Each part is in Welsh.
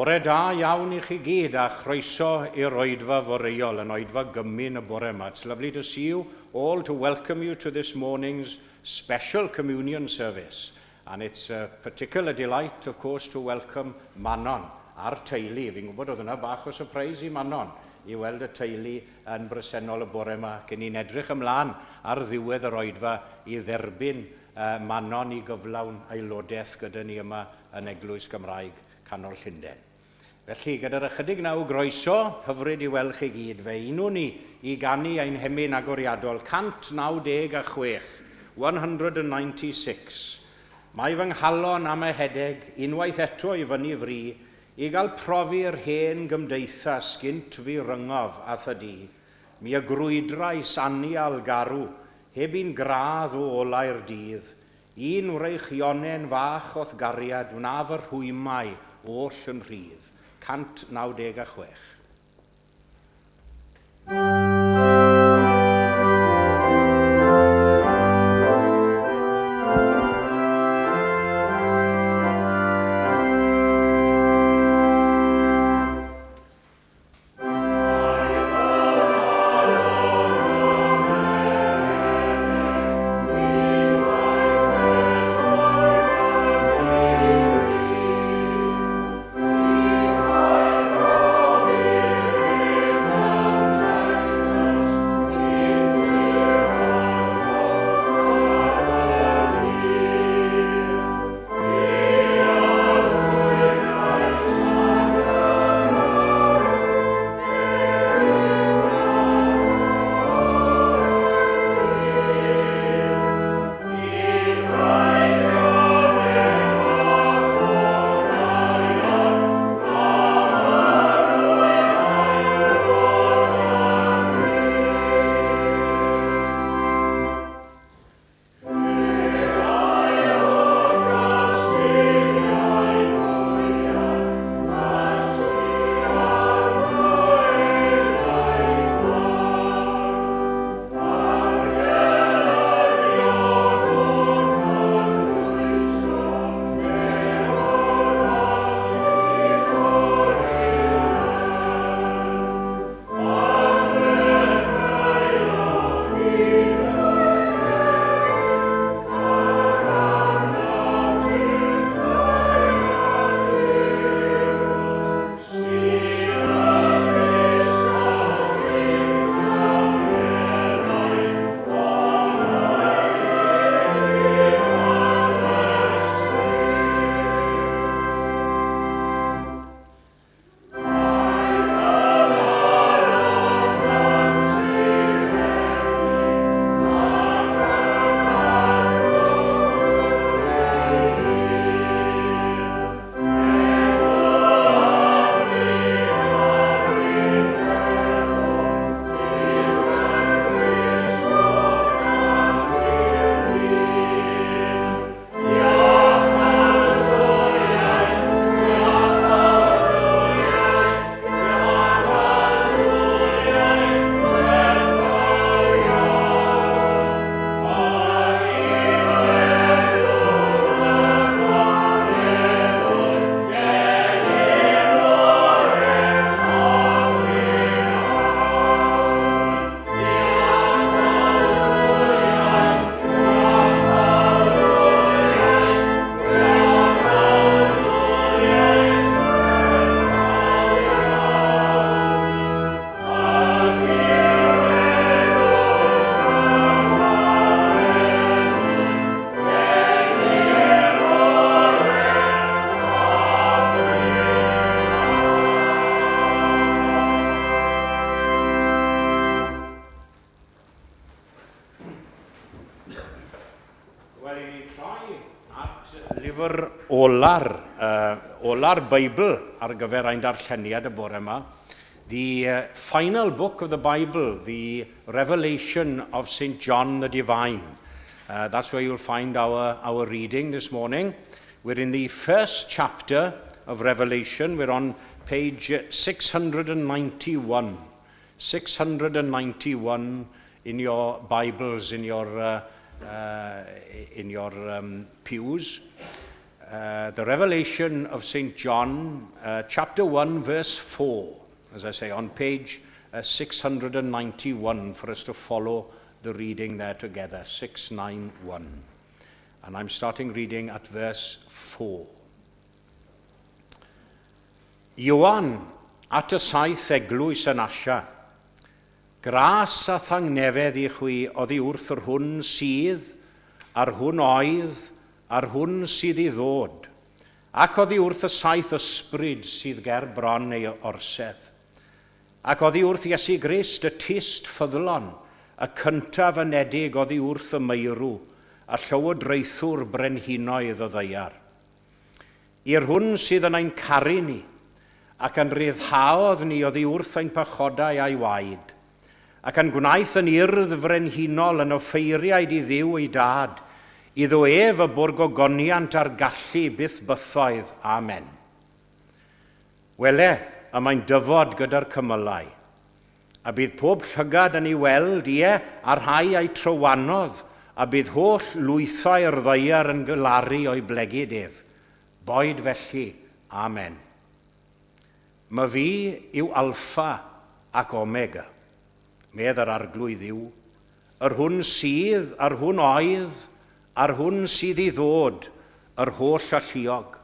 Bore da iawn i chi gyd a chroeso i'r oedfa foreuol, yn oedfa gymun y bore yma. It's lovely to see you all, to welcome you to this morning's special communion service. And it's a particular delight, of course, to welcome Manon a'r teulu. Fi'n gwybod oedd yna bach o surprise i Manon i weld y teulu yn bresennol y bore yma. Gen i'n edrych ymlaen ar ddiwedd yr oedfa i dderbyn Manon i gyflawn aelodaeth gyda ni yma yn Eglwys Gymraeg Canol Llundain. Felly, gyda'r ychydig na o groeso, hyfryd i weld chi gyd, fe unwn ni i ganu ein hemyn agoriadol 196, 196. Mae fy nghalon am ehedeg unwaith eto i fyny fri, i gael profi'r hen gymdeithas gynt fu ryngof a thydi. Mi y grwydrais anial garw, heb un gradd o olau'r dydd, Un wreichionen fach o'th gariad wna fy rhwymau oll yn rhydd. 196. Wel, i ni'n troi at lyfr ola'r, uh, ola'r Beibl ar gyfer ein darlleniad y bore yma. The final book of the Bible, the Revelation of St. John the Divine. That's where you'll find our, our reading this morning. We're in the first chapter of Revelation. We're on page 691. 691 in your Bibles, in your, uh, uh, in your um, pews. the Revelation of St. John, chapter 1, verse 4. As I say, on page 691 for us to follow the reading there together, 691. And I'm starting reading at verse 4. Ioan at y saith eglwys yn Asia. Gras a thangnefedd i chwi oddi wrth yr hwn sydd, a'r hwn oedd, a'r hwn sydd i ddod, ac oddi wrth y saith ysbryd sydd ger bron ei orsedd. Ac oddi wrth Iesu Grist, y tyst ffyddlon, y cyntaf anedig oddi wrth y meirw, a llywodraethwr brenhinoedd y ddaear. I'r hwn sydd yn ein caru ni, ac yn rhyddhaodd ni oddi wrth ein pechodau a'i waed, ac yn gwnaeth yn urdd frenhinol yn offeiriaid i Dduw ei Dad, iddo ef y bwr gogoniant a'r gallu byth bythoedd. Amen. Wele, y mae'n dyfod gyda'r cymylau. A bydd pob llygad yn ei weld, ie, a'r rhai a'i trywanodd, a bydd holl lwythau'r ddaear yn galaru o'i blegid ef. Boed felly. Amen. Myfi yw Alffa ac Omega, medd yr Arglwydd Dduw, yr hwn sydd, a'r hwn oedd, a'r hwn sydd i ddod, yr holl alluog.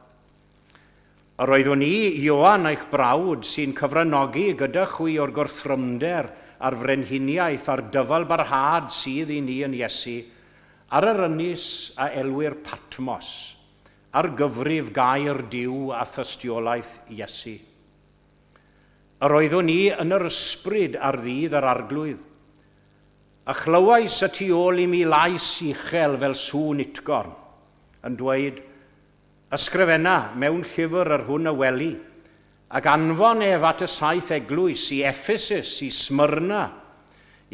Yr oeddwn i, Ioan, eich brawd, sy'n cyfranogi gyda chwi o'r gorthrymder a'r frenhiniaeth a'r dyfalbarhad sydd i ni yn Iesu, ar yr ynys a elwir Patmos, ar gyfrif gair Duw a thystiolaeth Iesu. Yr oeddwn i yn yr ysbryd ar ddydd yr Arglwydd, a chlywais y tu ôl i mi lais uchel fel sŵn utgorn, yn dweud, Ysgrifenna mewn llyfr yr hwn a weli, ac anfon ef at y saith eglwys, i Ephesus, i Smyrna,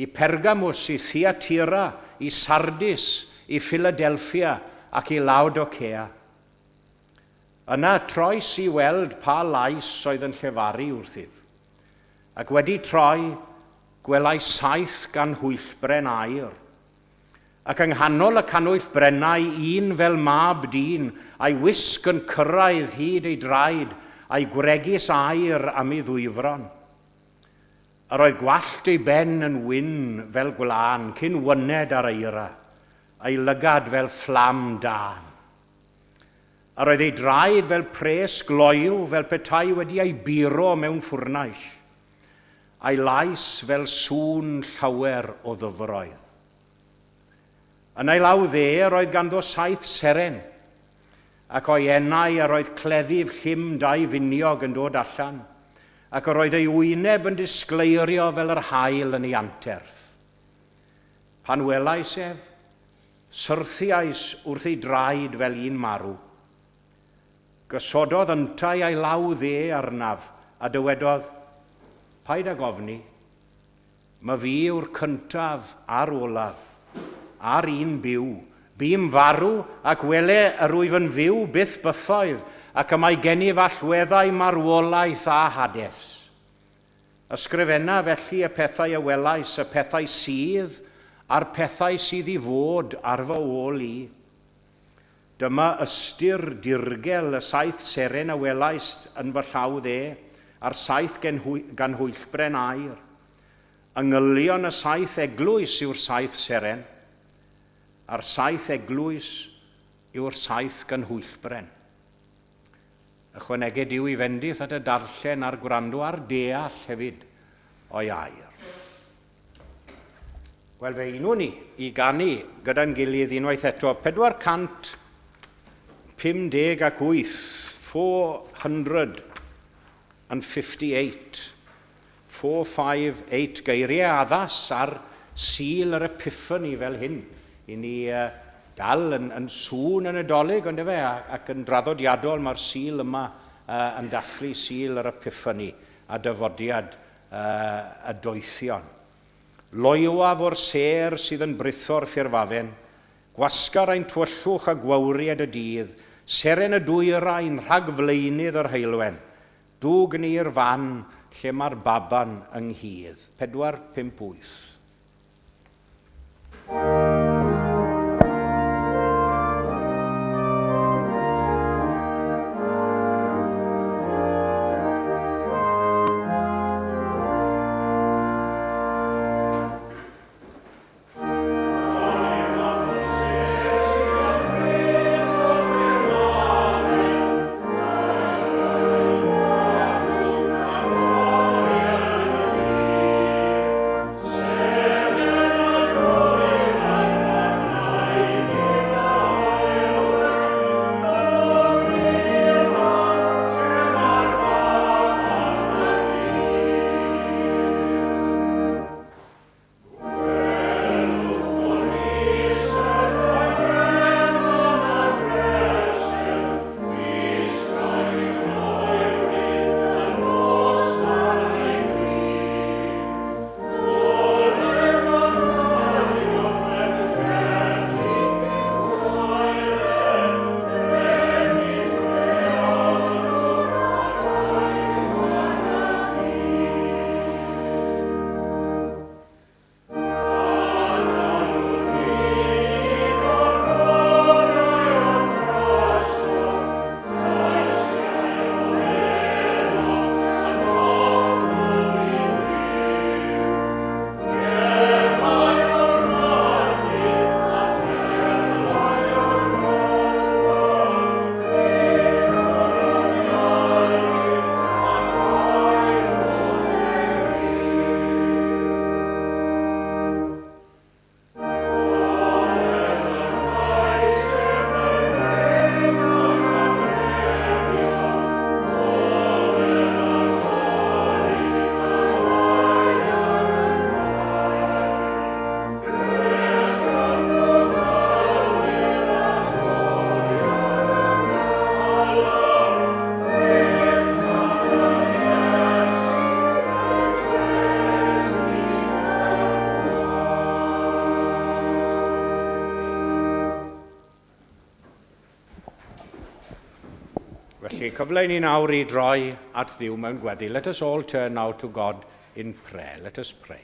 i Pergamus, i Thyatira, i Sardis, i Philadelphia, ac i Laodocea. Yna troes i weld pa lais oedd yn llefaru wrthyf. Ac wedi troi, gwelais saith ganhwyllbren aur, Ac yng nghanol y cannwyll brennau un fel mab dyn, a'i wisg yn cyrraedd hyd ei draed, a'i gwregys aur am ei ddwyfron. Yr oedd gwallt ei ben yn wyn fel gwlân cyn wyned ar eira, a'i lygad fel fflam dân. Yr oedd ei draed fel pres gloyw, fel petai wedi ei buro mewn ffwrnais, a'i lais fel sŵn llawer o ddyfroedd. Yn ei law dde yr oedd ganddo saith seren, ac o'i enau yr oedd cleddyf llym dau finiog yn dod allan, ac yr oedd ei wyneb yn disgleirio fel yr haul yn ei anterth. Pan welais ef, syrthiais wrth ei draed fel un marw. Gosododd yntau ei law dde arnaf, a dywedodd, Paid ag ofni, Myfi yw'r cyntaf a'r olaf, a'r un byw. Bûm farw, ac wele, yr wyf yn fyw byth bythoedd, ac y mae gennyf allweddau marwolaeth a Hades. Ysgrifenna felly y pethau a welais, y pethau sydd, a'r pethau sydd i fod ar fy ôl i. Dyma ystyr dirgel y saith seren a welaist yn fy llaw dde, a'r saith ganhwyllbren aur. Angylion y saith eglwys yw'r saith seren, a'r saith eglwys yw'r saith ganhwyllbren. Ychwaneged yw i fendith at y darllen a'r gwrando a'r deall hefyd o'i air. Wel, fe unwn ni i ganu gyda'n gilydd unwaith eto 458, 458, 458 geiriau addas ar Sul yr Epiphany fel hyn, i ni uh, dal yn, yn sŵn y Nadolig, ond efe, ac yn draddodiadol mae'r Sul yma uh, yn dathlu Sul yr Epiphany a dyfodiad uh, y doethion. Loywaf o'r sêr sydd yn britho'r ffurfafen, gwasgar ein twyllwch a gwawried y dydd, seren y dwyrain, rhagflaenydd yr heulwen, dwg ni i'r fan lle mae'r baban ynghudd. 4, 5, 8. Felly, cyfle i ni nawr i droi at Dduw mewn gweddi. Let us all turn now to God in prayer. Let us pray.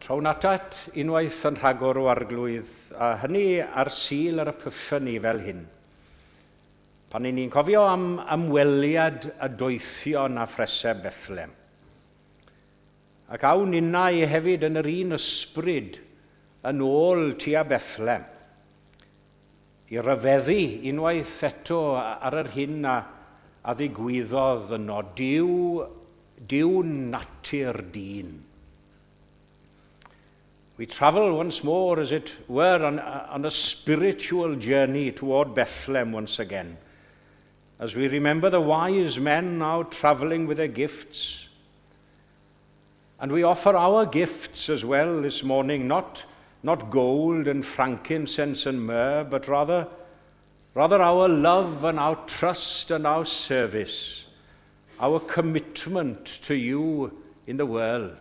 Trown atat unwaith yn rhagor o Arglwydd, a hynny ar Sul yr Epiphany fel hyn. Pan 'y ni'n cofio am ymweliad y doethion â phreseb Bethlem. Ac awn ninnau hefyd yn yr un ysbryd yn ôl tua Bethlem, i ryfeddu unwaith eto ar yr hyn a, a ddigwyddodd yno, Duw, Duw natur dyn. We travel once more, as it were, on a spiritual journey toward Bethlehem once again, as we remember the wise men now traveling with their gifts. And we offer our gifts as well this morning, not gold and frankincense and myrrh, but rather our love and our trust and our service, our commitment to you in the world.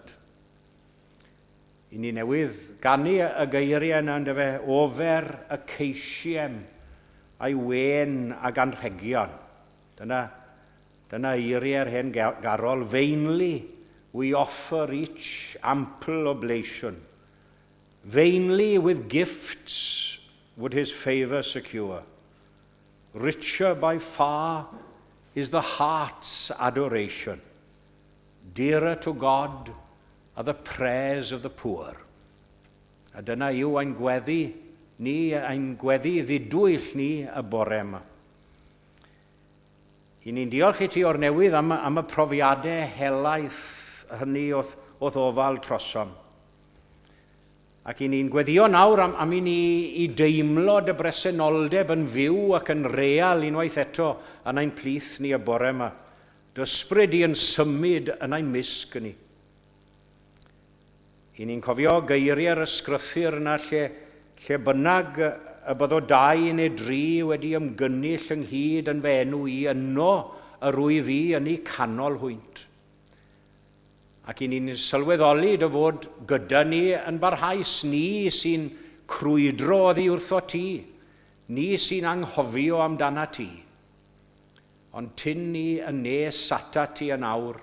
I ni newydd ganu y geiriau yna, yndyfe, "Ofer y ceisiem a'i wên ag anrhegion." Dyna eiriau'r hen garol. "Vainly we offer each ample oblation. Vainly with gifts would his favour secure. Richer by far is the heart's adoration. Dearer to God are the prayers of the poor." A dyna yw ein gweddi ni, ein gweddi ddidwyll ni y bore yma. I ni'n diolch i ti o'r newydd am y profiadau helaeth hynny o'th ofal trosom. Ac i ni'n gweddio nawr am i ni i deimlo dy bresenoldeb yn fyw ac yn real unwaith eto yn ein plith ni y bore yma. Dy ysbryd di yn symud yn ein mysg ni. I ni'n cofio geiriau'r ysgrythur yna lle bynnag y byddo dau neu dri wedi ymgynnull ynghyd yn fy enw i, yno yr wyf fi yn eu canol hwynt. Ac i ni'n sylweddoli dy fod gyda ni yn barhaus, ni sy'n crwydro oddi wrtho ti, ni sy'n anghofio amdana ti. Ond tyn ni yn nes ata ti yn awr,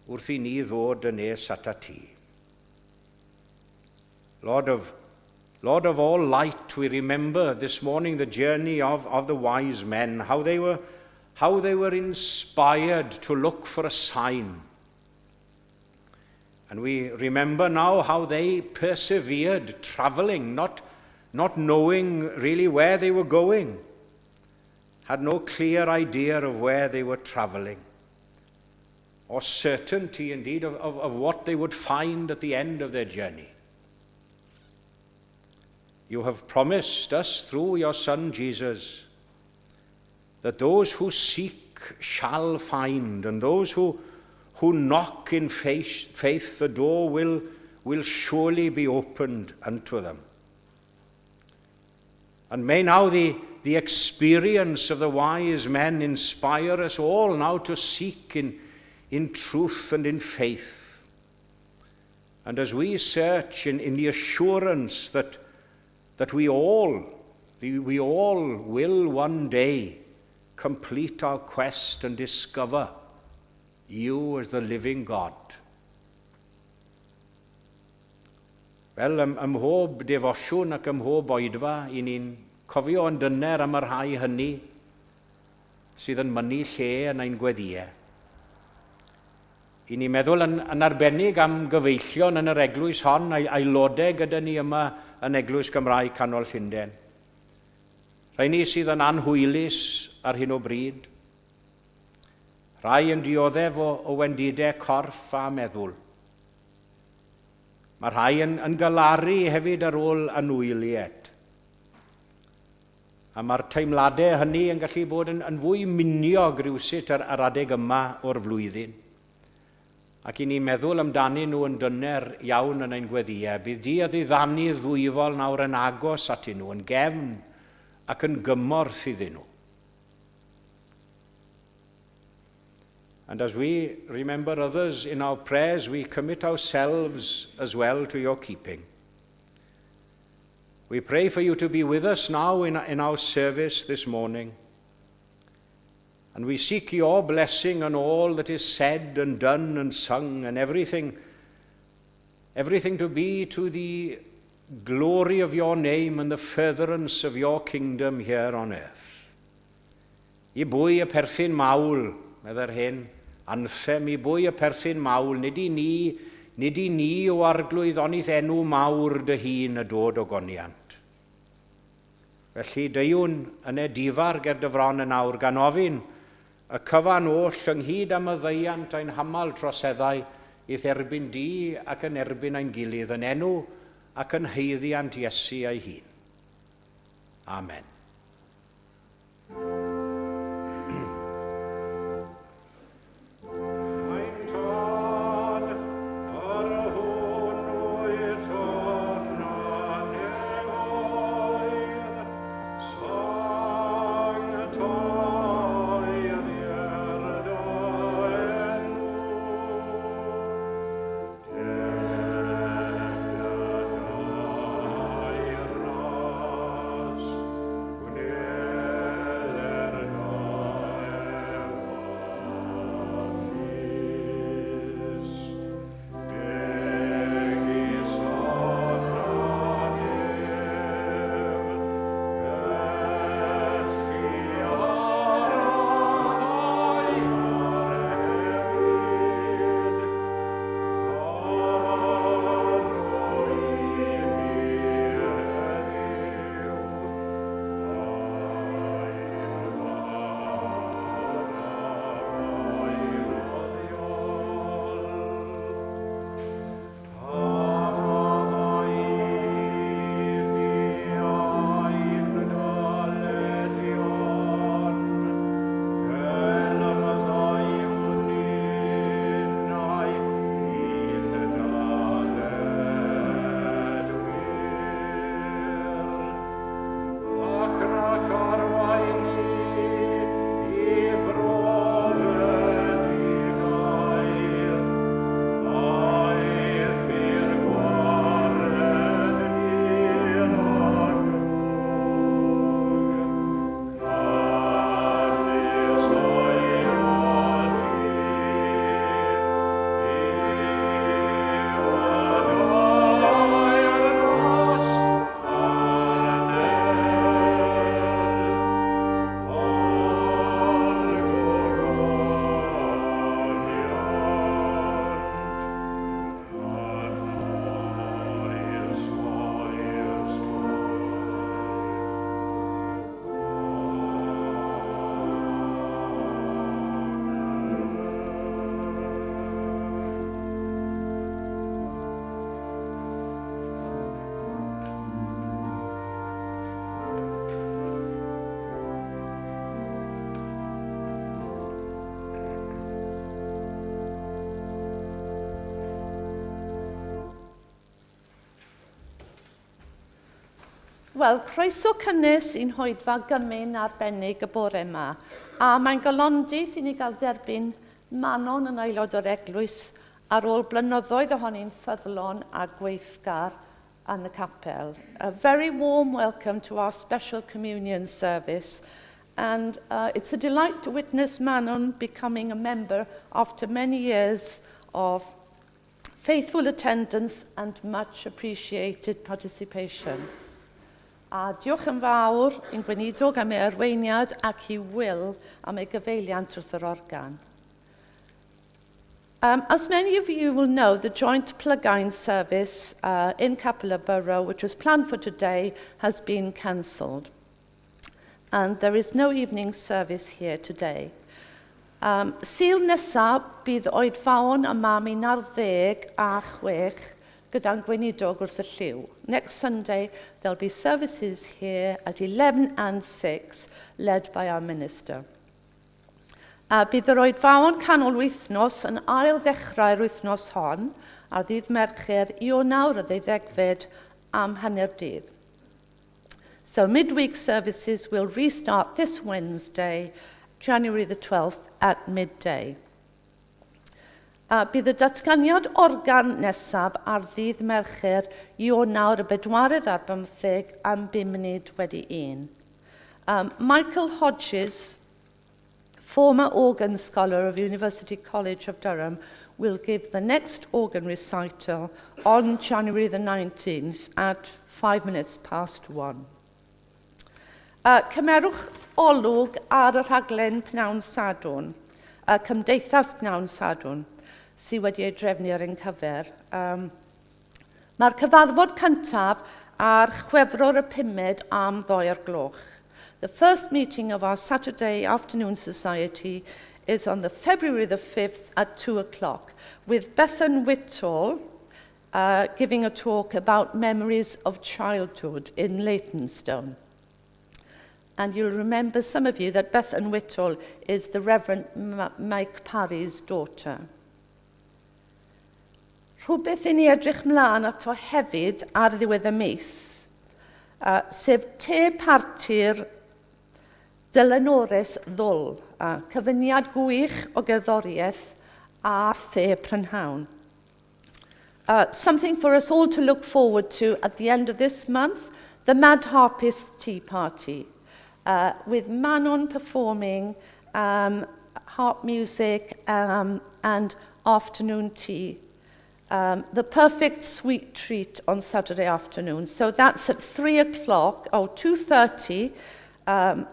wrth i ni ddod yn nes ata ti. Lord of all light, we remember this morning the journey of the wise men, how they were inspired to look for a sign. And we remember now how they persevered, traveling, not knowing really where they were going, had no clear idea of where they were traveling, or certainty indeed of what they would find at the end of their journey. You have promised us through your Son Jesus that those who seek shall find, and those who knock in faith, the door will surely be opened unto them. And may now the experience of the wise men inspire us all now to seek in truth and in faith. And as we search in the assurance that we all will one day complete our quest and discover you as the living God. Fel ym mhob defosiwn ac ym mhob oedfa, i ni'n cofio yn dyner am y rhai hynny sydd yn mynnu lle yn ein gweddïau. I ni'n meddwl yn arbennig am gyfeillion yn yr eglwys hon, aelodau gyda ni yma yn Eglwys Gymraeg Canol Llundain. Rhai ni sydd yn anhwylus ar hyn o bryd. Rhai yn dioddef o wendidau corff a meddwl. Mae rhai yn galaru hefyd ar ôl anwyliad. A mae'r teimladau hynny yn gallu bod yn fwy miniog rhywsut ar adeg yma o'r flwyddyn. Ac i ni'n meddwl amdanyn nhw yn dyner iawn yn ein gweddïau. Bydd di a ddiddanu ddwyfol nawr yn agos atyn nhw, yn gefn ac yn gymorth iddyn nhw. And as we remember others in our prayers, we commit ourselves as well to your keeping. We pray for you to be with us now in our service this morning. And we seek your blessing on all that is said and done and sung and everything, everything to be to the glory of your name and the furtherance of your kingdom here on earth. I bwy y perthyn mawl, meddai'r hen anthem, i bwy y perthyn mawl, nid i ni, nid i ni o Arglwydd onid enw mawr dy hun y dod ogoniant. Felly deuwn yn edifar ger dy fron yn awr, gan ofyn y cyfan oll ynghyd â maddeuant ein hamal troseddau i'th erbyn di ac yn erbyn ein gilydd yn enw ac yn haeddiant Iesu ei hun. Amen. Ein Tad, yr hwn wyt yn y nefoedd, sancteiddier dy enw. Ded dy deyrnas, Gwneler dy ewyllys, megis yn y nef, felly ar y ddaear hefyd. Rho i ni heddiw ein bara beunyddiol. A maddau i ni ein dyledion, fel y maddeuwn ninnau i'n dyledwyr. Ac nac arwain ni i brofedigaeth, eithr gwared ni rhag drwg. Canys oenat ti yw y deyrnas a'r nerth a'r gogoniant yn oes oes oes. Amen. Wel, croeso cynnes i'n hoedfa gymun arbennig y bore yma. A mae'n galondid i ni gael derbyn Manon yn aelod o'r eglwys ar ôl blynyddoedd ohoni'n ffyddlon a gweithgar yn y capel. A very warm welcome to our special communion service. And it's a delight to witness Manon becoming a member after many years of faithful attendance and much appreciated participation. A diolch yn fawr i'n gweinidog am ei arweiniad ac i Will am ei gyfeiliant wrth yr organ. As many of you will know, the joint Plygain service in Capel Borough, which was planned for today, has been cancelled. And there is no evening service here today. Sul nesaf, bydd oedfaon yma am 16 gyda'n gweinidog wrth y llyw. Next Sunday, there'll be services here at 11 and 6, led by our minister. A bydd yr oedfaon canol wythnos yn ail ddechrau'r wythnos hon ar ddydd Mercher, Ionawr y ddeuddegfed am hanner dydd. So midweek services will restart this Wednesday, January the 12th at midday. A bydd y datganiad organ nesaf ar ddydd Mercher, Ionawr y bedwaredd ar bymtheg am bum munud wedi un. Michael Hodges, former organ scholar of University College of Durham, will give the next organ recital on January the 19th at 1:05. Cymerwch olwg ar y rhaglen Pnawn Sadwrn, y Cymdeithas Pnawn Sadwrn, sydd wedi ei drefnu ar ein cyfer. Um, Mae'r cyfarfod cyntaf ar Chwefror y pumed am ddoe o'r gloch. The first meeting of our Saturday Afternoon Society is on the February the 5th at 2 o'clock with Bethan Whittall giving a talk about memories of childhood in Leytonstone. And you'll remember, some of you, that Bethan Whittall is the Reverend Mike Parry's daughter. Rhywbeth i ni edrych mlaen ato hefyd ar ddiwedd y mis, sef te parti'r Delynores Ddwl, cyfuniad gwych o gerddoriaeth a the prynhawn. Something for us all to look forward to at the end of this month, the Mad Harpist Tea Party, with Manon performing harp music and afternoon tea. The perfect sweet treat on Saturday afternoon. So that's at 3 o'clock, oh, 2:30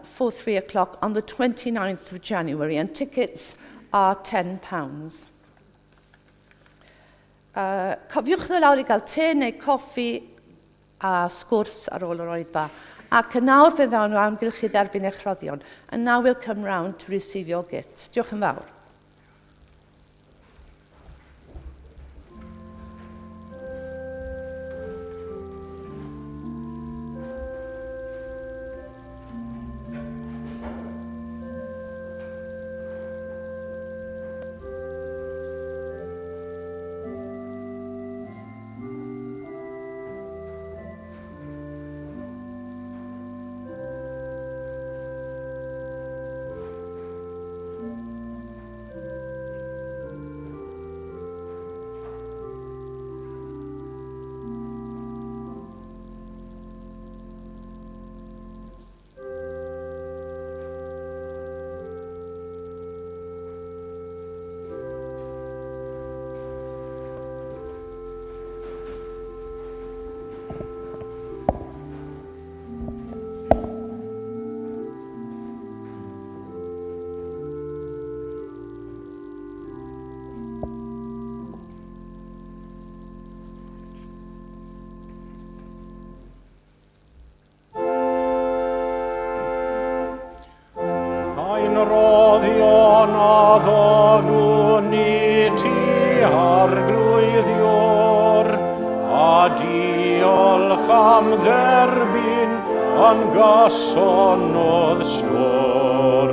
for 3 o'clock on the 29th of January, and tickets are £10. Cofiwch ddod lawr i gael te neu coffi a sgwrs ar ôl yr oedfa. Ac yn nawr fe ddawn nhw amgylch i dderbyn eich rhoddion. And now we'll come round to receive your gifts. Diolch yn fawr. Ein roddion a ddogwn i ti, Arglwydd Ior, a diolch am dderbyn yn gyson o'dd stôr.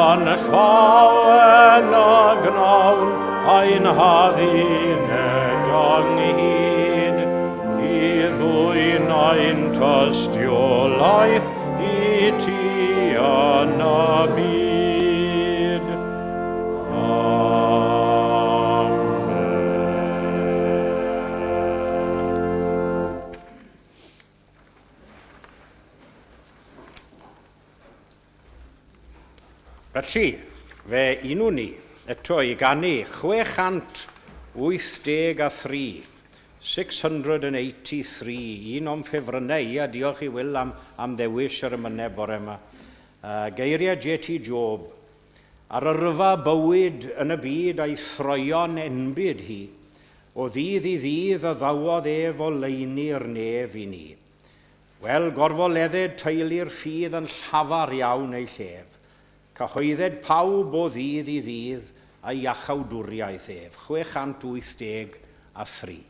Yn llawen a gnawn ein hadduned ynghyd, i ddwyn ein tystiolaeth i ti yn y byd. Amen. Felly, fe unwn ni eto i ganu 683, 683, un o'm ffefrynnau i, a diolch i Will am, am ddewis yr emynau bore yma. Geiriau J.T. Job, ar y ryfa bywyd yn y byd a'i throion enbyd hi, o ddydd i ddydd y ddawodd ef oleuni'r nef i ni. Wel, gorfoledded teulu'r ffydd yn llafar iawn ei llef. Cyhoedded pawb o ddydd i ddydd ei iachawdwriaeth ef. 683.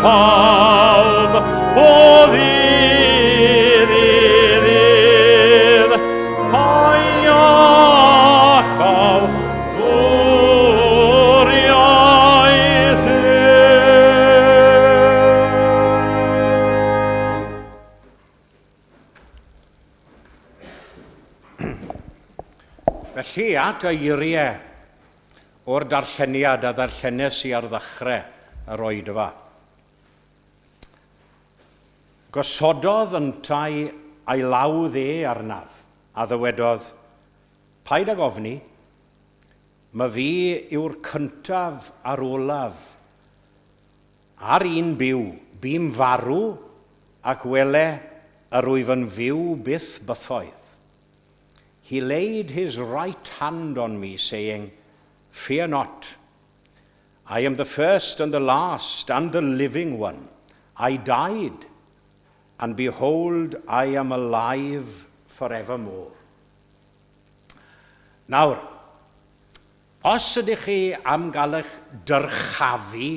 pawb o ddydd i ddydd, a'i iachawdwriaeth ef. Felly, at eiriau o'r darlleniad a ddarllenes i ar ddechrau yr oedfa. Gosododd yntau a'i law dde arnaf, a ddywedodd, Paid ag ofni, myfi yw'r cyntaf a'r olaf, a'r un byw, bu'm farw, ac wele, yr wyf yn fyw byth bythoedd. He laid his right hand on me, saying, Fear not, I am the first and the last and the living one. I died, and behold, I am alive forevermore. Nawr, os ydych chi am gael eich dyrchafu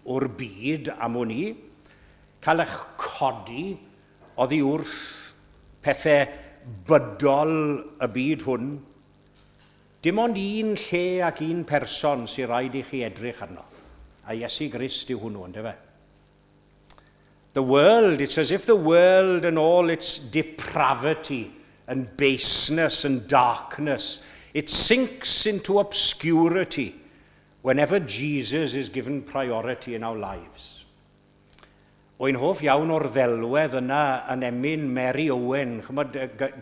o'r byd am wn i, cael eich codi oddi wrth pethau bydol y byd hwn, dim ond un lle ac un person sy'n rhaid i chi edrych arno, a Iesu Grist yw hwnnw, yndyfe? The world, it's as if the world and all its depravity and baseness and darkness, it sinks into obscurity whenever Jesus is given priority in our lives. Wy'n hoff iawn o'r ddelwedd yna yn emyn Mary Owen, chymod,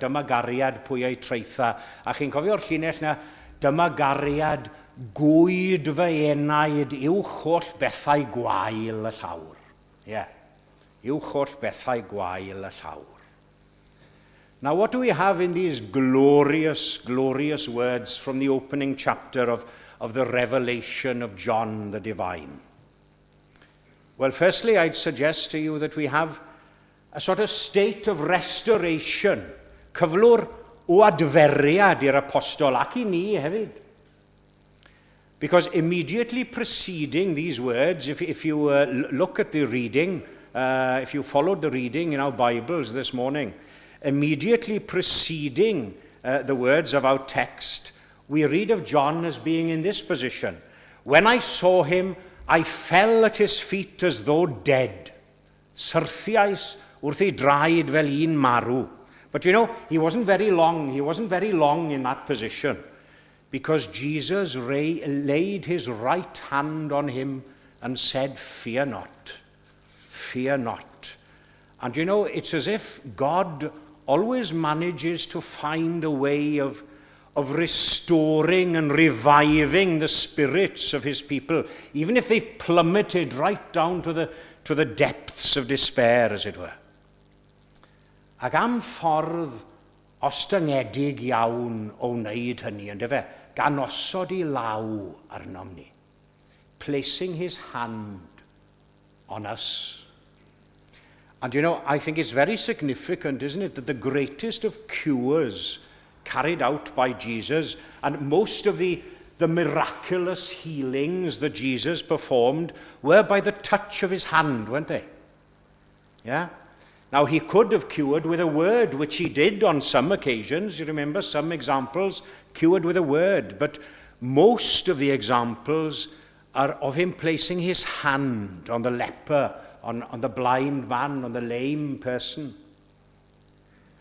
dyma gariad pwy ei traetha. A chi'n cofio'r llinell na, dyma gariad gwyd fy enaid uwch holl bethau gwael y llawr. Ie, yeah. Uwch holl bethau gwael y llawr. Now, what do we have in these glorious, glorious words from the opening chapter of, of the Revelation of John the Divine? Well, firstly, I'd suggest to you that we have a sort of state of restoration, cyflwr o adferiad i'r apostol ac i ni hefyd. Because immediately preceding these words, if, if you uh, look at the reading, uh, if you followed the reading in our Bibles this morning, immediately preceding uh, the words of our text, we read of John as being in this position. When I saw him, I fell at his feet as though dead. Syrthiais wrth ei draed fel un marw. But you know, he wasn't very long, he wasn't very long in that position because Jesus laid his right hand on him and said, Fear not, fear not. And you know, it's as if God always manages to find a way of, of restoring and reviving the spirits of his people, even if they've plummeted right down to the, to the depths of despair, as it were. Ac am ffordd ostyngedig iawn o wneud hynny, yndyfe, gan osod ei law arnom ni. Placing his hand on us. And you know, I think it's very significant, isn't it, that the greatest of cures carried out by Jesus and most of the, the miraculous healings that Jesus performed were by the touch of his hand, weren't they? Yeah? Now, he could have cured with a word, which he did on some occasions. You remember some examples, cured with a word. But most of the examples are of him placing his hand on the leper, on, on the blind man, on the lame person.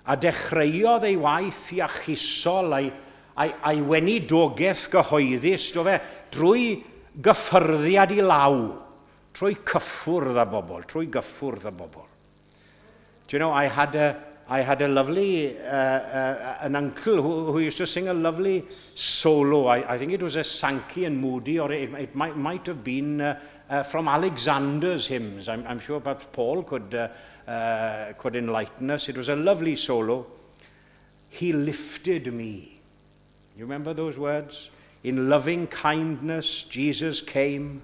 A dechreuodd ei waith iachusol a'i, a'i, a'i weinidogaeth gyhoeddus, do fe, drwy gyffyrddiad ei law, trwy cyffwrdd â bobl, trwy gyffwrdd â bobl. Do you know, I had a, I had a lovely, uh, uh, an uncle who, who used to sing a lovely solo. I, I think it was a Sankey and Moody, or it, it might, might have been uh, uh, from Alexander's hymns. I'm, I'm sure perhaps Paul could, uh, uh, could enlighten us. It was a lovely solo. He lifted me. You remember those words? In loving kindness, Jesus came,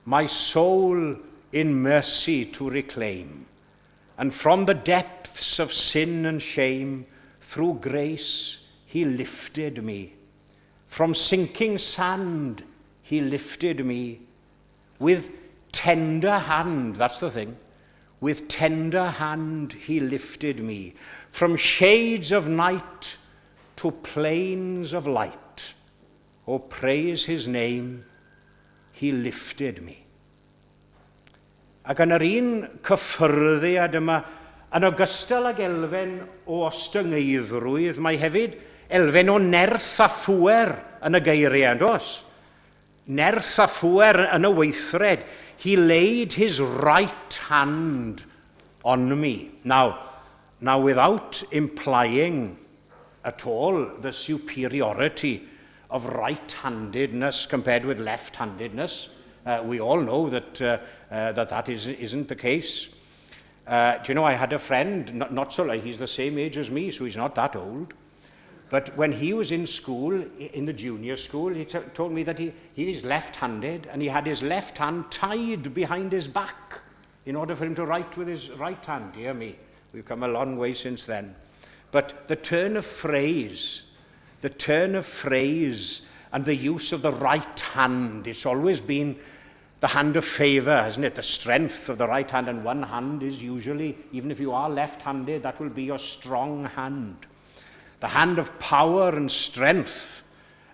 my soul in mercy to reclaim. And from the depths of sin and shame, through grace, he lifted me. From sinking sand, he lifted me. With tender hand, that's the thing, with tender hand he lifted me from shades of night to plains of light. Oh, praise his name, he lifted me. Ac yn yr un cyffyrddiad yma, yn ogystal ag elfen o ostyngeiddrwydd, mae hefyd elfen o nerth a phŵer yn y geiriau, yn does? Nerth a phŵer yn y weithred. He laid his right hand on me. Now, without implying at all the superiority of right-handedness compared with left-handedness, we all know that that isn't the case. Do you know, I had a friend, not so, he's the same age as me, so he's not that old. But when he was in school, in the junior school, he told me that he is left-handed and he had his left hand tied behind his back in order for him to write with his right hand. Dear me, we've come a long way since then. But the turn of phrase and the use of the right hand, it's always been the hand of favour, hasn't it? The strength of the right hand, and one hand is usually, even if you are left-handed, that will be your strong hand. The hand of power and strength.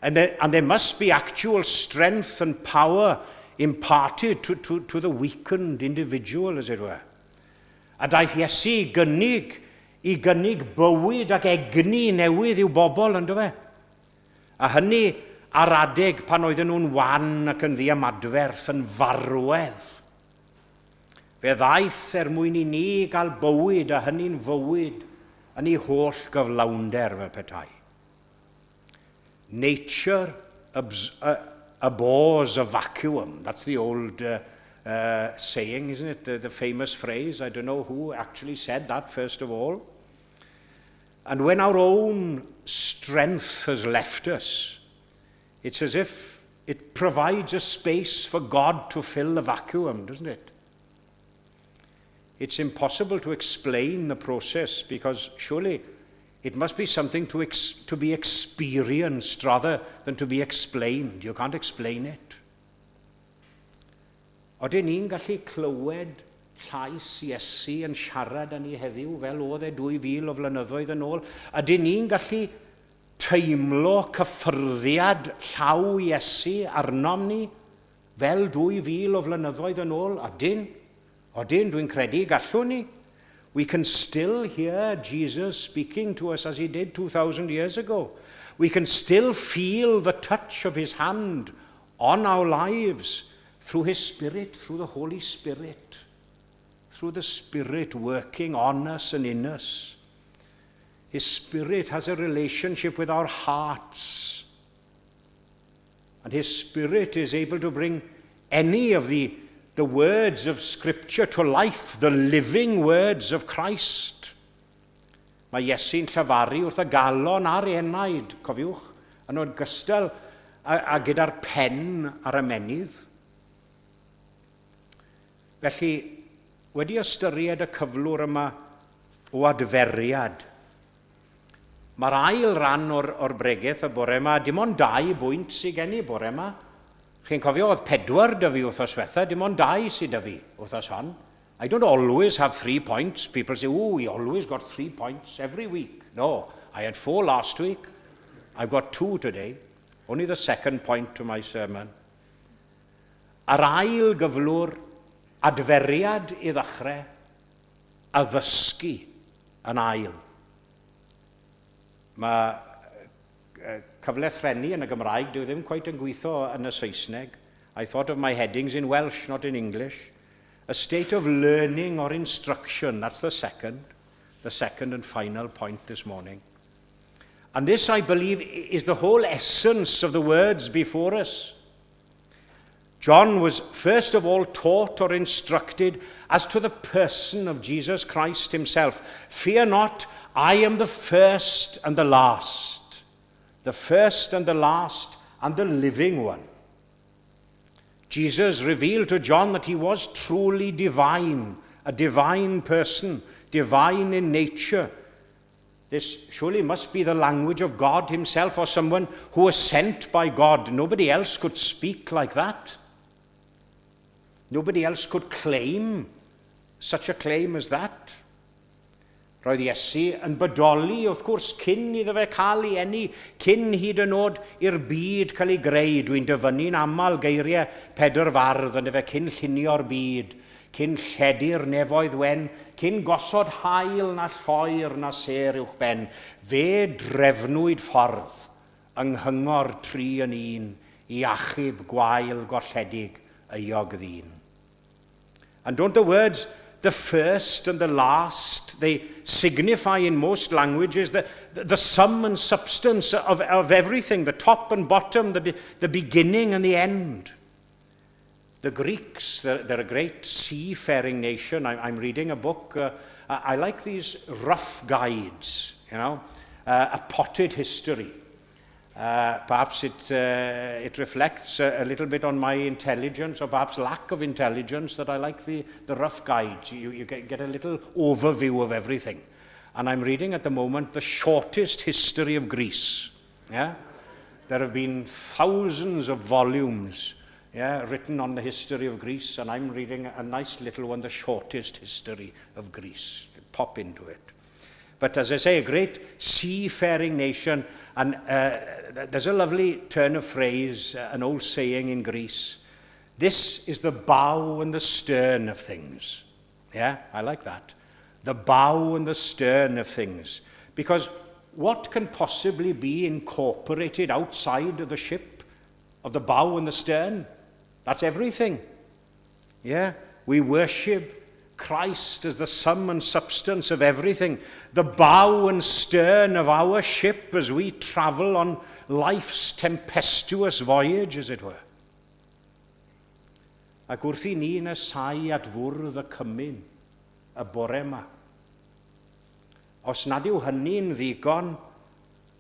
And there must be actual strength and power imparted to the weakened individual, as it were. A daeth Iesu i gynnig bywyd ac egni newydd i'w bobl, ynddo fe? A hynny ar adeg pan oedden nhw'n wan ac yn ddiymadferth, yn farwedd. Fe ddaeth er mwyn i ni gael bywyd, a hynny'n fywyd yn ei holl gyflawnder fel petai. Nature abhors a vacuum. That's the old saying, isn't it? The famous phrase. I don't know who actually said that first of all. And when our own strength has left us, it's as if it provides a space for God to fill the vacuum, doesn't it? It's impossible to explain the process because surely it must be something to be experienced rather than to be explained. You can't explain it. Odyn ni'n gallu clywed llais Iesu yn siarad â ni heddiw fel oedd e 2000 o flynyddoedd yn ôl? Ydyn ni'n gallu teimlo cyffyrddiad llaw Iesu arnom ni fel 2000 o flynyddoedd yn ôl? Ydyn. Odyn, dwi'n credu gallwn ni. We can still hear Jesus speaking to us as he did 2,000 years ago. We can still feel the touch of his hand on our lives through his Spirit, through the Holy Spirit, through the Spirit working on us and in us. His Spirit has a relationship with our hearts. And his Spirit is able to bring any of the words of Scripture to life, the living words of Christ. Mae Iesu'n llefaru wrth y galon a'r enaid, cofiwch, yn ogystal a gyda'r pen a'r ymennydd. Felly, wedi ystyried y cyflwr yma o adferiad, mae'r ail ran o'r bregeth y bore yma, dim ond dau bwynt sydd gen i bore yma. Chi'n cofio, oedd pedwar 'da fi wythnos diwetha, dim ond dau sydd 'da fi wythnos hon. I don't always have 3 points. People say, "Oh, we always got 3 points every week." No, I had four last week. I've got two today. Only the second point to my sermon. Yr ail gyflwr, adferiad i ddechrau, addysgu yn ail. Mae cyflythrennu yn y Gymraeg, dyw ddim quite yn gweithio yn y Saesneg. I thought of my headings in Welsh, not in English. A state of learning or instruction, that's the second and final point this morning. And this, I believe, is the whole essence of the words before us. John was first of all taught or instructed as to the person of Jesus Christ himself. "Fear not, I am the first and the last, the first and the last and the living one." Jesus revealed to John that he was truly divine, a divine person, divine in nature. This surely must be the language of God himself or someone who was sent by God. Nobody else could speak like that. Nobody else could claim such a claim as that. Roedd Iesu yn bodoli, wrth gwrs, cyn iddo fe cael ei eni, cyn hyd yn oed i'r byd cael ei greu. Dwi'n dyfynnu'n aml geiriau Pedr Fardd yn fe cyn llunio'r byd, cyn lledu'r nefoedd wen, cyn gosod haul na lloer na sêr uwchben. Fe drefnwyd ffordd yng nghyngor tri yn un i achub gwael golledig euog ddyn. And don't the words the first and the last, they signify in most languages the, the, the sum and substance of, of everything, the top and bottom, the, the beginning and the end. The Greeks, they're, they're a great seafaring nation. I, I'm reading a book. Uh, I, I like these rough guides, you know, uh, a potted history. Uh, perhaps it, uh, it reflects a, a little bit on my intelligence or perhaps lack of intelligence that I like the, the rough guides. You, you get, get a little overview of everything. And I'm reading at the moment the shortest history of Greece. Yeah? There have been thousands of volumes yeah, written on the history of Greece, and I'm reading a nice little one, the shortest history of Greece. Pop into it. But as I say, a great seafaring nation, and uh, there's a lovely turn of phrase, uh, an old saying in Greece. This is the bow and the stern of things. Yeah, I like that. The bow and the stern of things. Because what can possibly be incorporated outside of the ship, of the bow and the stern? That's everything. Yeah, we worship Christ as the sum and substance of everything, the bow and stern of our ship as we travel on life's tempestuous voyage, as it were. Ac wrth i ni nesau at fwrdd y cymun y bore yma, os nad yw hynny'n ddigon,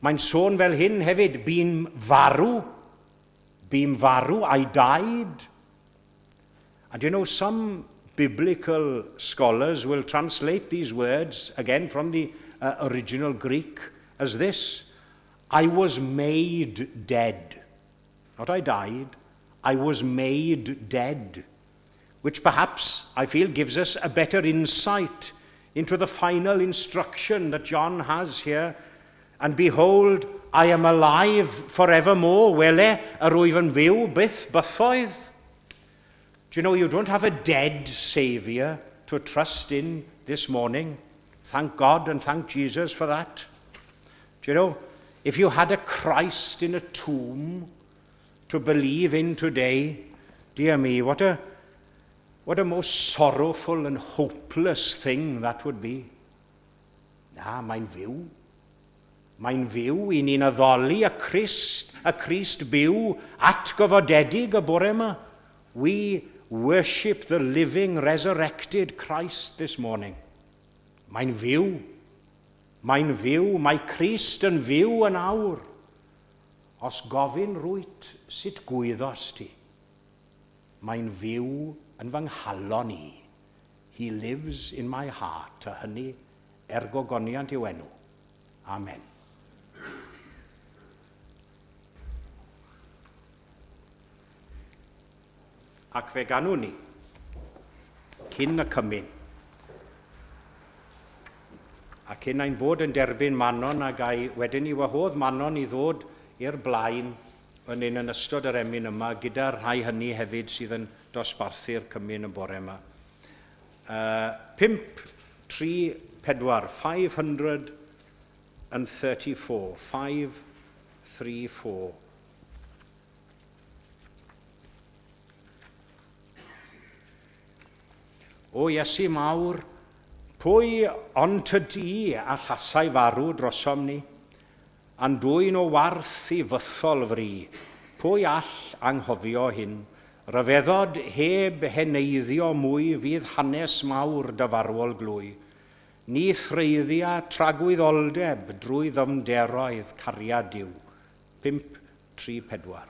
mae'n sôn fel hyn hefyd, bu'n farw, bu'n farw, I died. And you know, some biblical scholars will translate these words, again from the uh, original Greek, as this I was made dead. Not I died, I was made dead. Which perhaps, I feel, gives us a better insight into the final instruction that John has here. And behold, I am alive forevermore. Wele, yr wyf yn fyw byth bythoedd. Do you know, you don't have a dead Saviour to trust in this morning. Thank God and thank Jesus for that. Do you know, if you had a Christ in a tomb to believe in today, dear me, what a, what a most sorrowful and hopeless thing that would be. Na, mae'n fyw. Mae'n fyw i ni'n addoli y Crist, y Crist byw atgyfodedig y bore yma. We worship the living, resurrected Christ this morning. Mae'n fyw. Mae'n fyw. Mae Crist yn fyw yn awr. Os gofyn rwyt sut gwyddos ti, mae'n fyw yn fy nghalon i. He lives in my heart, a hynny er gogoniant i'w enw. Amen. Ac fe ganwn ni, cyn y cymun, a cyn ein bod yn derbyn Manon ac ai wedyn i wahodd Manon i ddod i'r blaen yn un yn ystod yr emyn yma gyda'r rhai hynny hefyd sydd yn dosbarthu'r cymun y bore yma. Uh, 5, 3, 4, 534, 5, 3, 4. O Iesu mawr, pwy ond tydi a llasai farw drosom ni, a'n dwyn o warth i fythol fri, pwy all anghofio hyn? Rhyfeddod heb heneiddio mwy fydd hanes mawr dy farwol glwy. Ni threiddia tragwyddoldeb drwy ddyfnderoedd cariad Duw. 5, 3, 4.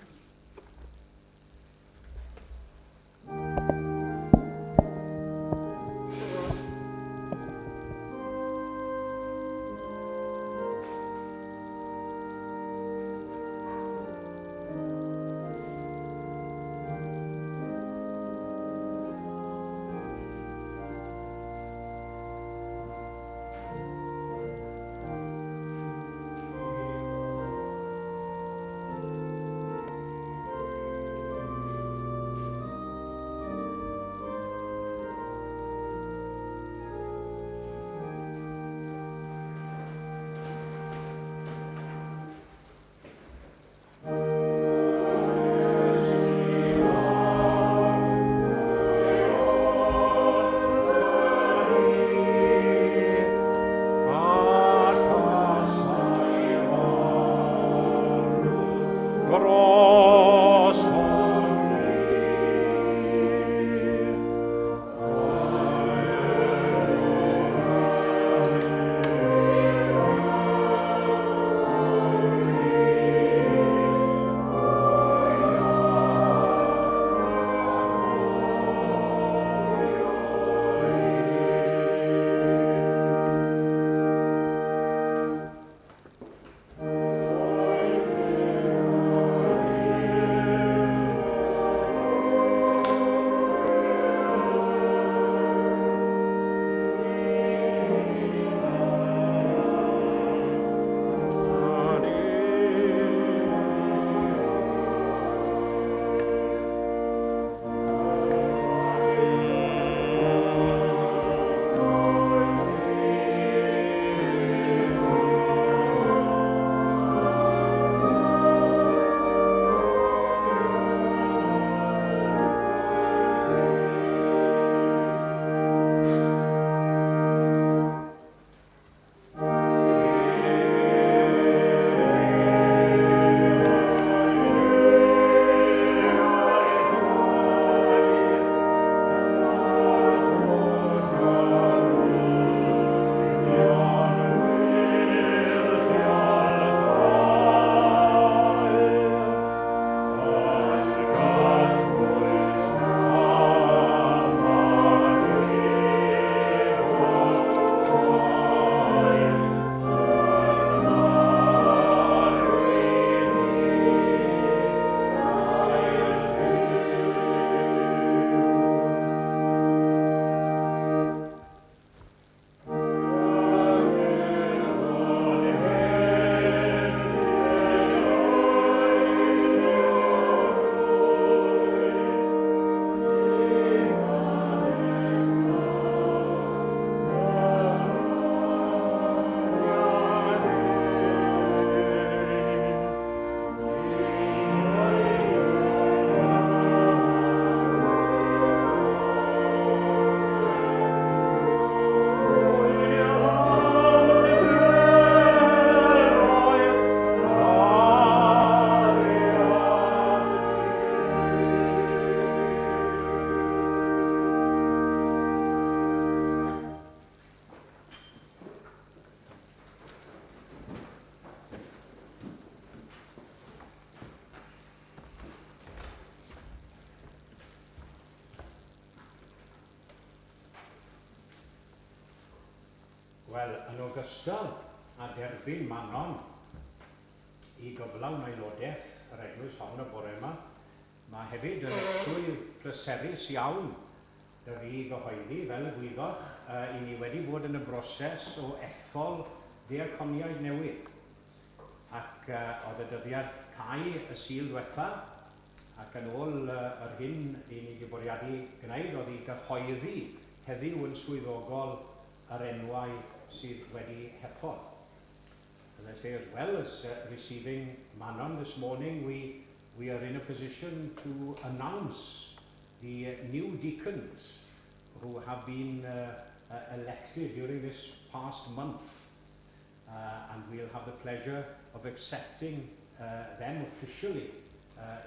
Wel, yn ogystal â derbyn Manon i gyflawn aelodaeth yr eglwys hon y bore yma, mae hefyd yn swydd pleserus iawn 'da fi i gyhoeddi, fel y gwyddoch, i ni wedi bod yn y broses o ethol diaconiaid newydd. Ac oedd y dyddiad cau y Sul dwetha, ac yn ôl yr hyn i ni wedi bwriadu gwneud oedd i gyhoeddi heddiw yn swyddogol yr enwau sydd wedi hethol. As I say, as well as receiving Manon this morning, we are in a position to announce the new deacons who have been elected during this past month. And we'll have the pleasure of accepting them officially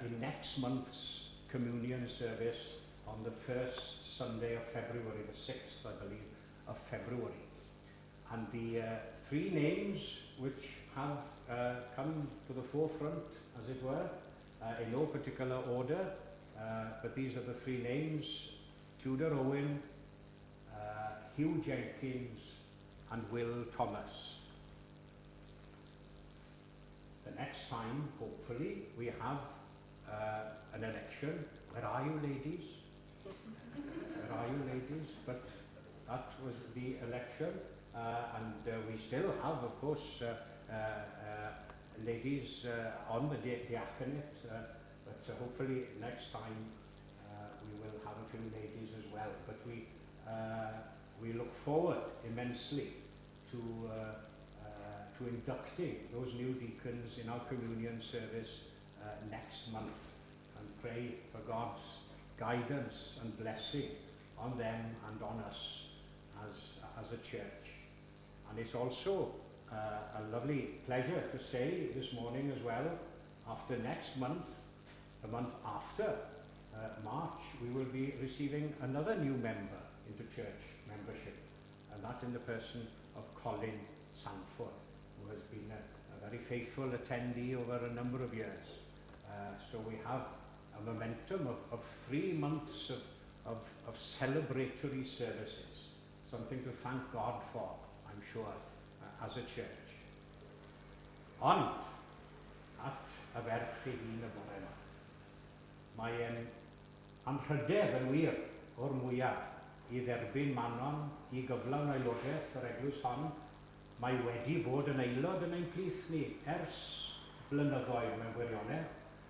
in next month's communion service on the first Sunday of February, the 6th, I believe, of February. And the three names which have come to the forefront, as it were, in no particular order, but these are the three names: Tudor Owen, Hugh Jenkins, and Will Thomas. The next time, hopefully, we have an election. Where are you, ladies? Where are you, ladies? But that was the election, and we still have, of course, ladies on the diaconate, but hopefully next time we will have a few ladies as well. But we look forward immensely to inducting those new deacons in our communion service next month, and pray for God's guidance and blessing on them and on us as a church. And it's also a lovely pleasure to say this morning as well, after next month, the month after March, we will be receiving another new member into church membership, and that in the person of Colin Sanford, who has been a very faithful attendee over a number of years. So we have a momentum of 3 months of celebratory services, something to thank God for, I'm sure, as a church. Ond, at y ferch ei hun y bore yma. Mae e'n anrhydedd yn wir o'r mwyaf i dderbyn Manon i gyflawn aelodaeth yr eglwys hon. Mae wedi bod yn aelod yn ein plith ni ers blynyddoedd mewn gwirionedd,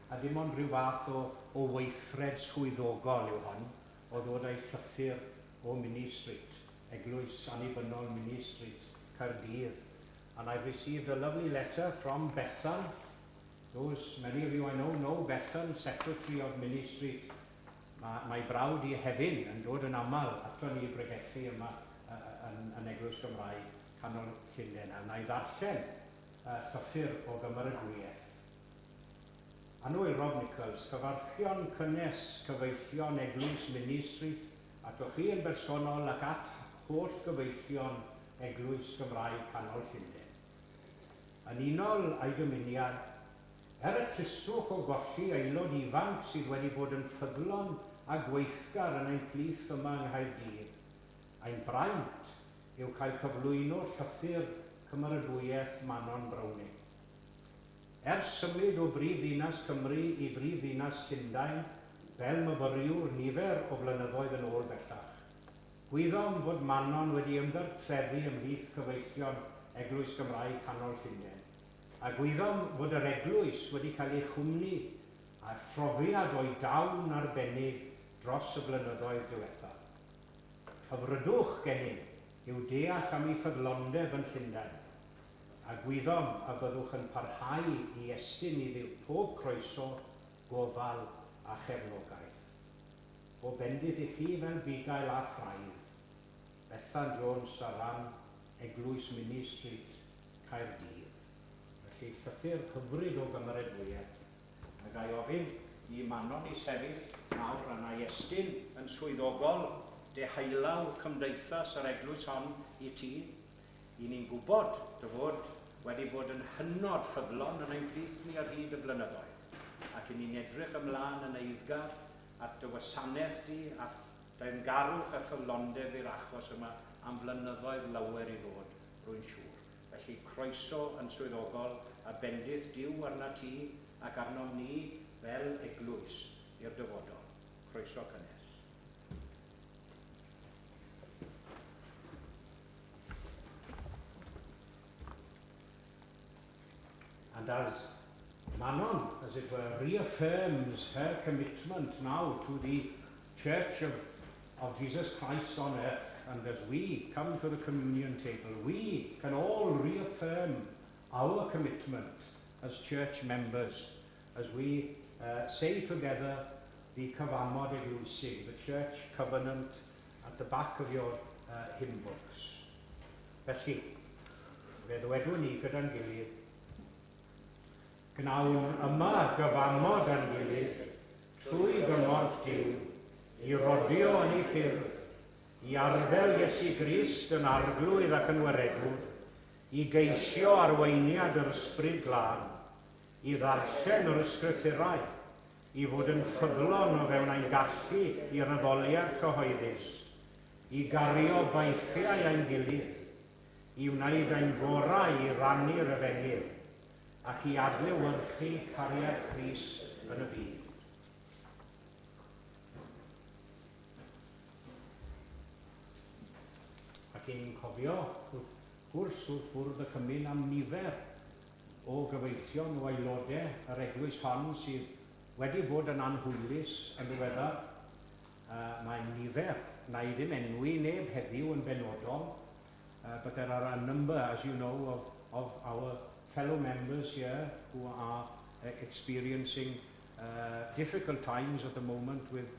a dim ond rhyw fath o weithred swyddogol yw hon, o ddod â'i llythyr o Minny Street, Eglwys Annibynnol Minny Street, Caerdydd. And I've received a lovely letter from Bethan. Those, many of you I know, know Bethan, Secretary of Minny Street. Mae brawd i Hefin yn dod yn aml ato ni i bregethu yma yn Eglwys Gymraeg Canol Llundain. A na i ddarllen llythyr o gymeradwyaeth. Annwyl Rob Nichols, cyfarchion cynnes cyfeillion Eglwys Minny Street atoch chi yn bersonol ac at holl gyfeillion Eglwys Gymraeg Canol Llundain. Yn unol â'i dymuniad, er y tristwch o golli aelod ifanc sydd wedi bod yn ffyddlon a gweithgar yn ein plith yma yng Nghaerdydd, ein braint yw cael cyflwyno llythyr cymeradwyaeth Manon Browning. Ers symud o brif ddinas Cymru i brif ddinas Llundain fel myfyriwr nifer o flynyddoedd yn ôl bellach, gwyddom fod Manon wedi ymgartrefu ymhlith cyfeillion Eglwys Gymraeg Canol Llundain, a gwyddom fod yr eglwys wedi cael ei chwmni a phrofiad o'i dawn arbennig dros y blynyddoedd diwethaf. Hyfrydwch gennym yw deall am ei ffyddlondeb yn Llundain, a gwyddom y byddwch yn parhau i estyn iddi pob croeso, gofal a chefnogaeth. Pob bendith i chi fel bugail a phraidd. Bethan Jones ar ran Eglwys Minny Street, Caerdydd. Felly llythyr hyfryd o gymeradwyaeth. A ga i ofyn i Manon i sefyll nawr a na i estyn yn swyddogol dehaulaw cymdeithas yr eglwys hon i ti. I ni'n gwybod dy fod wedi bod yn hynod ffyddlon yn ein plith ni ar hyd y blynyddoedd, ac i ni'n edrych ymlaen yn eiddgar at dy wasanaeth di a deyrngarwch a ffyddlondeb i'r achos yma am flynyddoedd lawer i ddod. rwy'n siŵr. Felly, croeso yn swyddogol a bendith Duw arnat ti ac arnom ni fel eglwys i'r dyfodol. Croeso cynnes. And as Manon, as it were, reaffirms her commitment now to the Church of, of Jesus Christ on earth, and as we come to the communion table, we can all reaffirm our commitment as church members as we uh, say together the Cyfamod Eglwysig, the church covenant at the back of your uh, hymn books. Felly, fe ddwedwn ni gyda'n gilydd, Gnawn yma gyfamod â'n gilydd, trwy gymorth Duw, i rodio yn ei ffyrdd, i arddel Iesu Grist yn Arglwydd ac yn Waredwr, i geisio arweiniad yr Ysbryd Glân, i ddarllen yr Ysgrythurau, i fod yn ffyddlon o fewn ein gallu i'r addoliad cyhoeddus, i gario beichiau ein gilydd, i wneud ein gorau i rannu'r efengyl, ac i adlewyrchu cariad Crist yn y byd. Ac i ni'n cofio, wrth gwrs, wrth fwrdd y cymun am nifer o gyfeillion o aelodau yr eglwys hon sydd wedi bod yn anhwylus yn ddiweddar. Uh, mae nifer, na i ddim enwi neb heddiw yn benodol, uh, but there are a number, as you know, of, of our fellow members here who are experiencing difficult times at the moment with,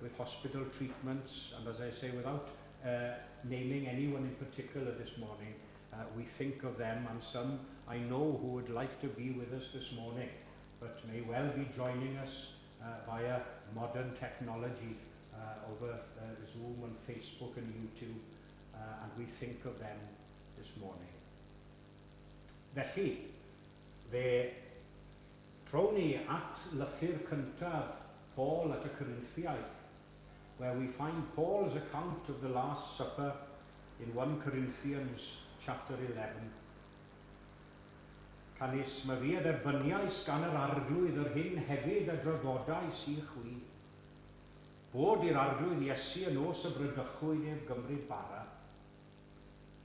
with hospital treatments, and as I say, without naming anyone in particular this morning, we think of them and some I know who would like to be with us this morning, but may well be joining us via modern technology over Zoom and Facebook and YouTube, and we think of them this morning. Felly, fe trown ni at lythyr cyntaf Paul at y Corinthiaid, where we find Paul's account of the Last Supper in 1 Corinthians chapter 11. Canys myfi a dderbyniais gan yr Arglwydd yr hyn hefyd a draddodais i chwi, bod i'r Arglwydd Iesu y nos y bradychwyd ef gymryd bara,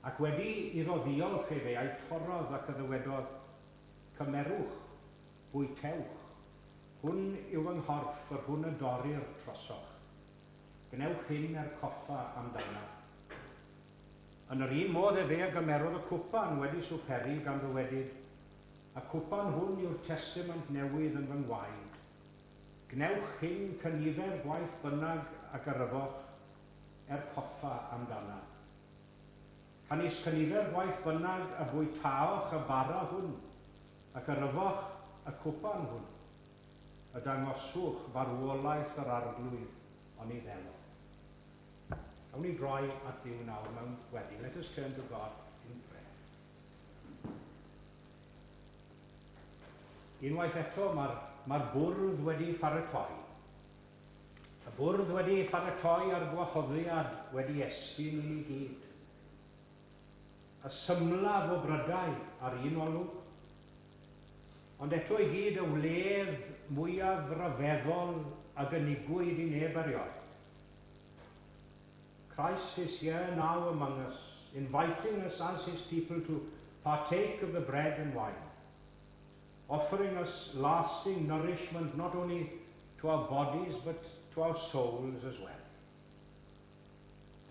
ac wedi iddo ddiolch efe a'i torrodd ac a ddywedodd, Cymerwch, bwytewch, hwn yw fy nghorff yr hwn y dorir trosoch. Gwnewch hyn er coffa amdanaf. Yn yr un modd efe a gymerodd y cwpan wedi swperi gan ddywedyd, Y cwpan hwn yw'r testament newydd yn fy ngwaed. Gwnewch hyn cynifer gwaith bynnag ag yr yfoch, er coffa amdanaf. Canys cynifer gwaith bynnag y bwytaoch y bara hwn, ac yr yfoch y cwpan hwn, y dangoswch farwolaeth yr Arglwydd oni ddelo. Awn ni droi at Dduw nawr mewn gweddi. Let us turn to God in prayer. Unwaith eto, mae'r mae bwrdd wedi pharatoi. Y bwrdd wedi pharatoi a'r gwahoddiad wedi estyn i ni gyd. Y symlaf o brydau ar un olwg, ond eto i gyd y wledd mwyaf ryfeddol a gynigwyd i neb erioed. Christ is here now among us, inviting us as his people to partake of the bread and wine, offering us lasting nourishment not only to our bodies but to our souls as well.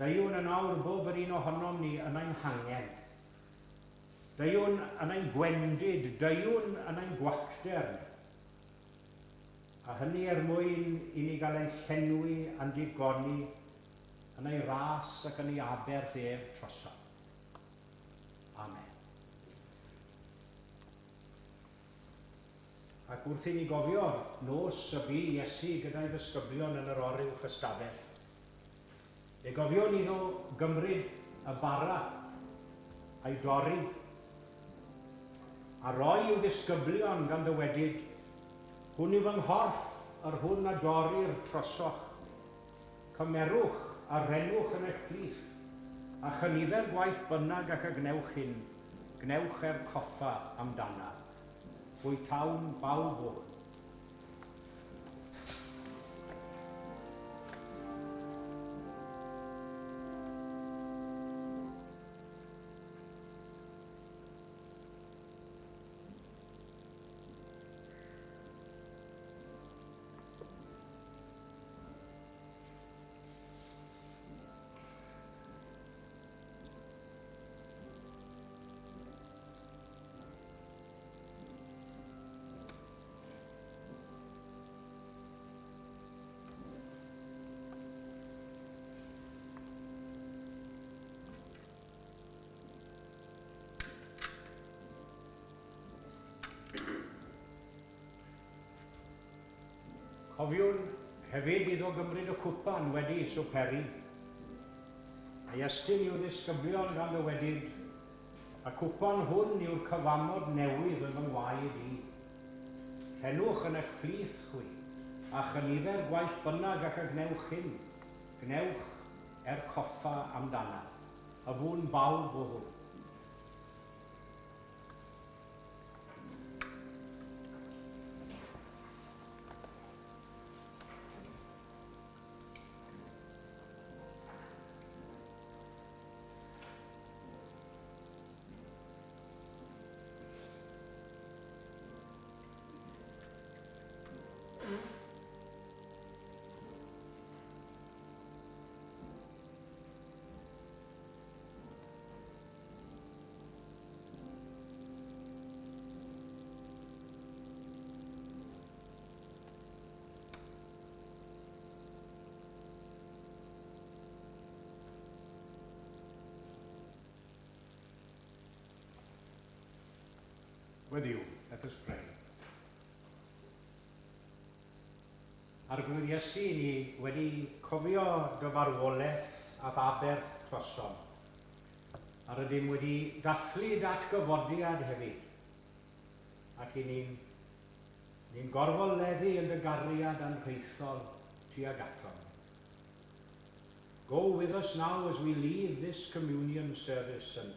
Deuwn yn awr bob yr un ohonom ni yn ein hangen. Deuwn yn ein gwendid, deuwn yn ein gwacter. A hynny er mwyn i ni gael ein llenwi a'n digoni yn ei ras ac yn ei aberth ef trosom. Amen. Ac wrth i ni gofio nos y bu Iesu gyda'i ddisgyblion yn yr oruwch ystafell, fe gofion iddo gymryd y bara a'i dorri, a roi i'w ddisgyblion gan ddywedyd, Hwn yw fy nghorff, yr hwn a dorrir trosoch. Cymerwch a rennwch yn eich plith. A chynifer gwaith bynnag ac y gwnewch hyn, gwnewch er coffa amdanaf. Bwytawn bawb o hwn. Cofiwn hefyd iddo gymryd y cwpan wedi swperi, a'i estyn i'w ddisgyblion gan ddywedyd, Y cwpan hwn yw'r cyfamod newydd yn fy ngwaed i. Rhennwch yn eich plith chwi, a chynifer gwaith bynnag ac a gwnewch hyn, gwnewch er coffa amdanaf. A fwn bawb o hwn. With you, let us pray. Arglwydd Iesu, ni wedi cofio dy farwolaeth a'th aberth trosom, a rydym wedi dathlu datgyfodiad hefyd, ac i ni'n ni'n gorfoleddu yn dy gariad anrhaethol tuag atom. Go with us now as we leave this communion service and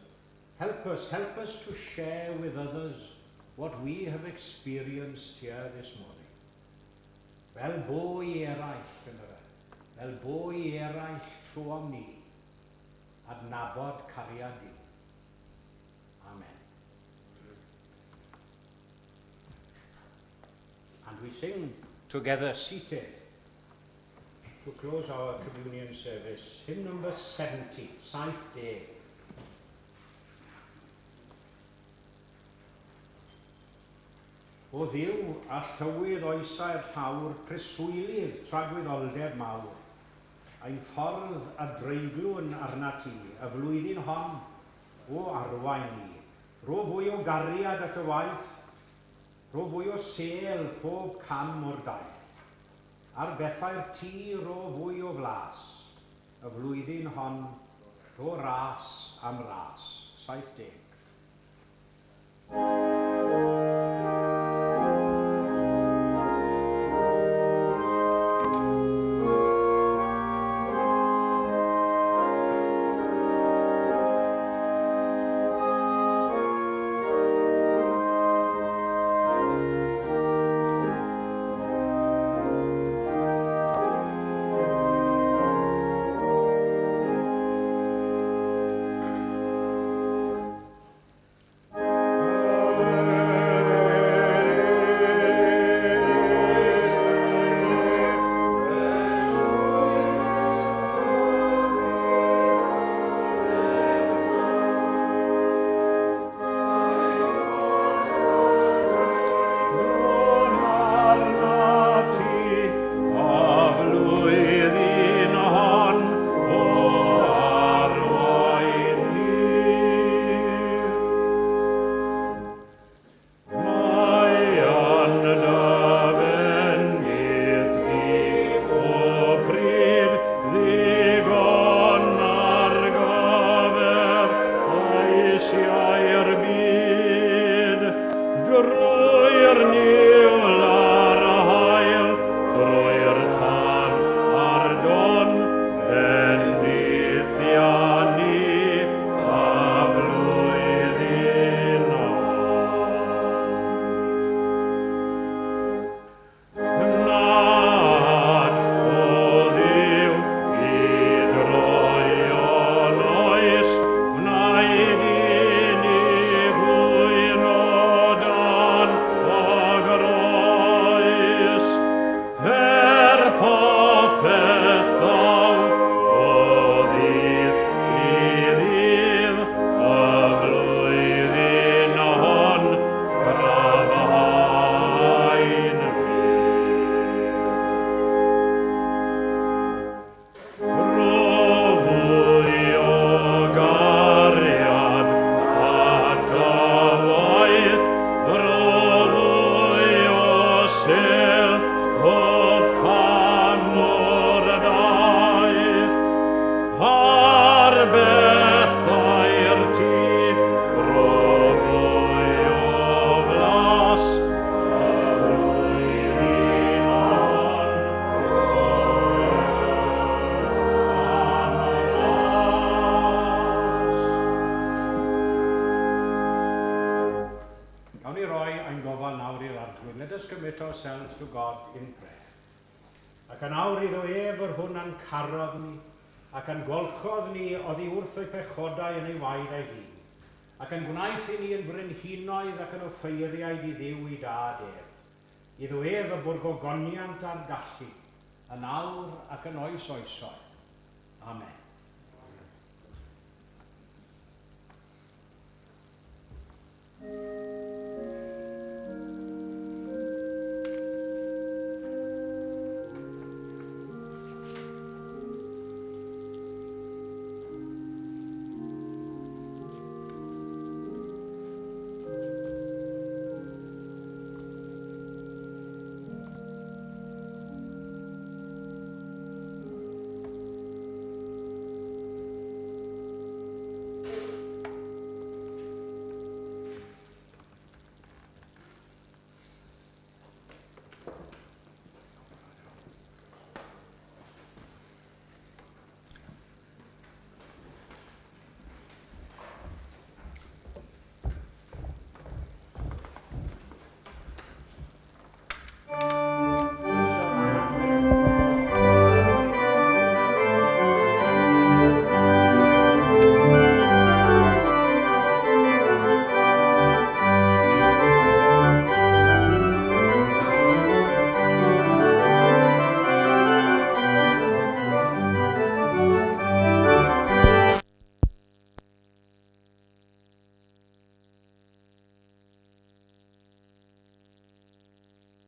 help us, help us to share with others what we have experienced here this morning. Fel bo i eraill yn yr fel bo i eraill trwom ni, adnabod cariad Duw. Amen. And we sing together seated to close our communion service, hymn number 70, 70. O Dduw, a llywydd oesau'r llawr, preswylydd tragwyddoldeb mawr, ein ffordd a dreiglwn arnat ti, y flwyddyn hon, o arwain ni. Rho fwy o gariad at y waith, rho fwy o sêl pob cam o'r daith. Ar bethau'r tŷ rho fwy o flas, y flwyddyn hon, rho ras am ras. 70. commit ourselves to God in prayer. Ac yn awr iddo ef yr hwn a'n carodd ni, ac a'n golchodd ni oddi wrth ein pechodau yn ei waed ei hun, ac a'n gwnaeth i ni yn frenhinoedd ac yn offeiriaid i Dduw ei dad ef. Iddo ef y bo'r gogoniant a'r gallu, yn awr ac yn oes oesoedd. Amen.